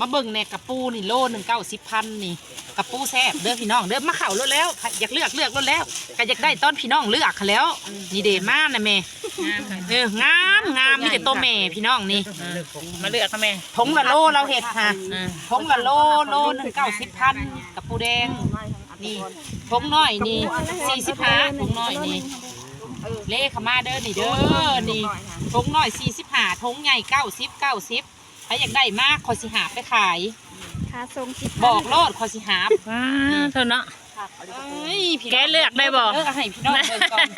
ມາເບິ່ງແດ່ ກະປູນີ້ໂລໜຶ່ງເກົ້າສິບພັນນີ້ ກະປູແຊບເດີພີ່ນ້ອງເດີ ມາເຂົ້າໂລດແລ້ວ ຢາກເລືອກເລືອກໂລດແລ້ວ ກະຢາກໄດ້ຕອນພີ່ນ້ອງເລືອກຫັ້ນແລ້ວ. ນີ້ເດ ມານະແມ່ ເອີ ງາມງາມ ມີແຕ່ໂຕແມ່ພີ່ນ້ອງນີ້ ມາເລືອກເອົາແມ່ ຖົງລະໂລລາວເຮັດຫາ ຖົງລະໂລ ໂລໜຶ່ງເກົ້າສິບພັນ ກະປູແດງ ນີ້ ຖົງນ້ອຍນີ້ສີ່ສິບຫ້າ ຖົງນ້ອຍນີ້ ເລເຂົ້າມາເດີນີ້ເດີ ນີ້ ຖົງນ້ອຍສີ່ສິບຫ້າ ຖົງໃຫຍ່ເກົ້າສິບ ເກົ້າສິບ ໃຜຢາກໄດ້ມາ ຂ້ອຍຊິຫາບໄປຂາຍ ຄ່າສົ່ງສິບພັນ ບອກໂລດ ຂ້ອຍຊິຫາບ ວ້າ ເທົ່າເນາະ ເອີຍ ແກະເລືອກໄດ້ບໍ່ ເອີ ໃຫ້ພີ່ນ້ອງເບິ່ງກ່ອນ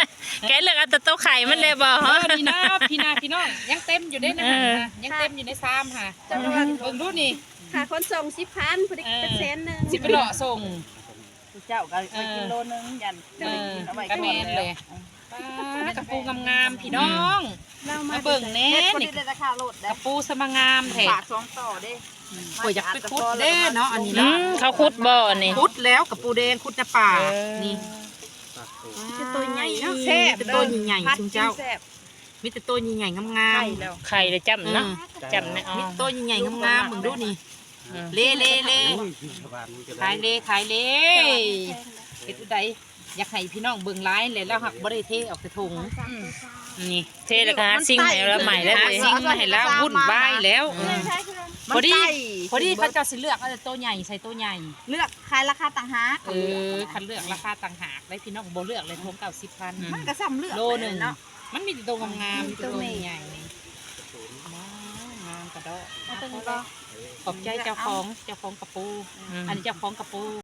ແກະເລືອກເອົາແຕ່ໂຕໄຂ່ມັນໄດ້ບໍ່ ເອີ ນີ້ນະ ພີ່ນາ ພີ່ນ້ອງ ຍັງເຕັມຢູ່ເດ້ນະ ຍັງເຕັມຢູ່ໃນຊາມຫາ ເບິ່ງດູນີ້ ຄ່າຂົນສົ່ງສິບພັນ ພໍດີເປັນແສນໜຶ່ງ ຊິໄປເລາະສົ່ງ ເຈົ້າກໍໄປກິນໂລໜຶ່ງ ຢ້ານບໍ່ໄດ້ກິນ ເອົາໄວ້ກ່ອນ ກະແມ່ນແຫຼະ ປາ ກະປູງາມໆ ພີ່ນ້ອງ ມາເບິ່ງແດ່ນີ້ ກະປູສະມາງາມແທ້ ຝາກສອງຕໍ່ເດ້ ຂ້ອຍຢາກໄປຂຸດເດ້ເນາະ ອັນນີ້ເນາະ ເຂົາຂຸດບໍ່ອັນນີ້ ຂຸດແລ້ວ ກະປູແດງ ຂຸດໃນປ່າ ນີ້ ມີແຕ່ໂຕໃຫຍ່ເນາະ ແຊບ ມີແຕ່ໂຕໃຫຍ່ໆ ຊຸມເຈົ້າ ມີແຕ່ໂຕໃຫຍ່ໆ ງາມໆ ໄຂ່ລະຈ້ຳເນາະ ຈ້ຳນະ ມີແຕ່ໂຕໃຫຍ່ໆ ງາມໆ ເບິ່ງດູນີ້ ເລ ເລ ເລ ຂາຍເລ ຂາຍເລ ເຮັດໃດ ຢາກໃຫ້ພີ່ນ້ອງເບິ່ງຫຼາຍແຫຼະ ລາວຫາກບໍ່ໄດ້ເທອອກແຕ່ຖົງ ນີ້ ເທແລ້ວກໍຫາສິ່ງໃຫ້ລາວໃໝ່ແລ້ວ ຫາສິ່ງໃຫ້ລາວວຸ້ນວາຍແລ້ວ ພໍດີ ພໍດີເຂົາເຈົ້າຊິເລືອກເອົາໂຕໃຫຍ່ໃສ່ໂຕໃຫຍ່ ເລືອກຂາຍລາຄາຕ່າງຫາກ ເອີ ຄັນເລືອກລາຄາຕ່າງຫາກໄດ໋ ພີ່ນ້ອງບໍ່ເລືອກເລີຍ ຖົງເກົ້າສິບພັນ ມັນກໍຊ່ຳເລືອກ ໂລໜຶ່ງ ມັນມີແຕ່ໂຕງາມໆ ມີແຕ່ໂຕໃຫຍ່ໆ ງາມກະດອກ ເອົາໂຕນີ້ບໍ່ ຂອບໃຈເຈົ້າຂອງ ເຈົ້າຂອງກະປູ ອັນນີ້ເຈົ້າຂອງກະປູ